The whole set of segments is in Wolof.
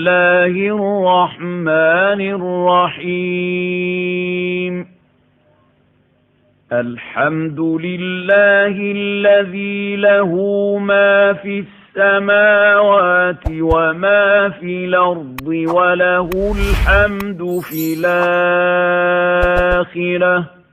الله الرحمن الرحيم الحمد لله الذي له ما في السماوات وما في الأرض وله الحمد في الآخرة.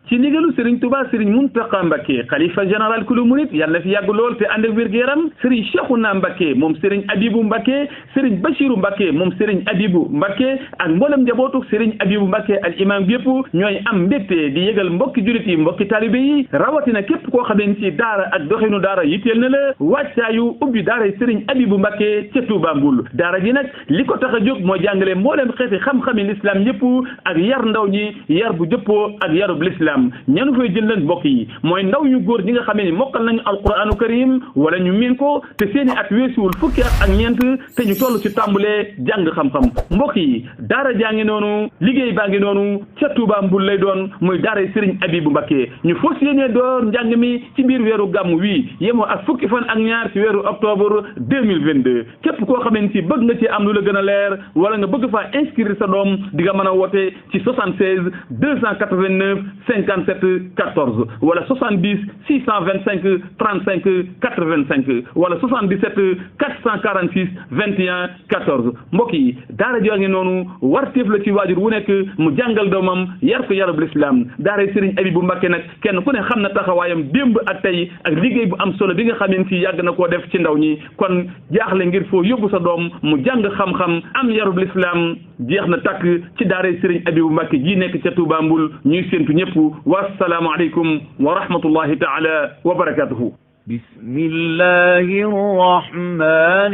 ci ndigalu Serigne Touba Serigne Mountakha Mbacké xalifa général kulu murit yàlla na fi yàgg lool te ànd ak wér-gu-yaram Serigne Cheikhouna Mbacké moom Serigne Abibou Mbacké Serigne Bachirou Mbacké moom Serigne Abibou Mbacké ak mboolem njabootu Serigne Abibou Mbacké al imam bi yëpp ñooy am mbégte di yëgal mbokki julit yi mbokki talibé yi rawatina képp koo xam ne ci daara ak doxinu daara yitteel na la wàccaayu ubbi daara Serigne Abibou Mbacké ca Touba Mboul daara ji nag li ko tax a jóg mooy jàngale mboolem xeeti xam-xami l'islam yëpp ak yar ndaw ñi yar bu jëppoo ak yarub l'islam ñanu fay jël leen mbokk yi mooy ndaw ñu góor ñi nga xamee ni mokkal nañu alquranu karim wala ñu miin ko te seeni at weesuwul fukki at ak ñeent te ñu toll ci tàmbalee jàng xam-xam mbokk yi daara jaa ngi noonu liggéey baa ngi noonu ca Touba Mboul lay doon muy daara Serigne Abibou Mbacké ñu fas yéene door njàng mi ci biir weeru gàmm wi yemoo ak fukki fan ak ñaar ci weeru octobre 2022 képp koo xamee ni ci bëgg nga ci am lu la gën a leer wala nga bëgg faa inscrire sa doom di nga mën a woote ci 76 289 57 14 wala 70 625 35 85 wala 77 446 21 14 mbokk yi daara joo ngi noonu warteef la ci waajur wu nekk mu jàngal doomam yar ko yarub l'islam daara Serigne Abibou Mbacké nag kenn ku ne xam na taxawaayam démb ak tey ak liggéey bu am solo bi nga xamee ci yàgg na koo def ci ndaw ñi kon jaaxle ngir foo yóbbu sa doom mu jàng xam-xam am yarub l'islam jeex na takk ci daara Serigne Abibou Mbacké ji nekk ca Touba Mboul ñuy séntu ñëpp والسلام عليكم ورحمة الله تعالى وبركاته. بسم الله الرحمن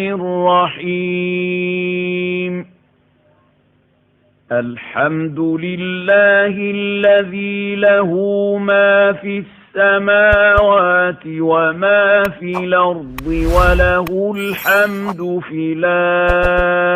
الرحيم الحمد لله الذي له ما في السماوات وما في الأرض وله الحمد في الآخرة.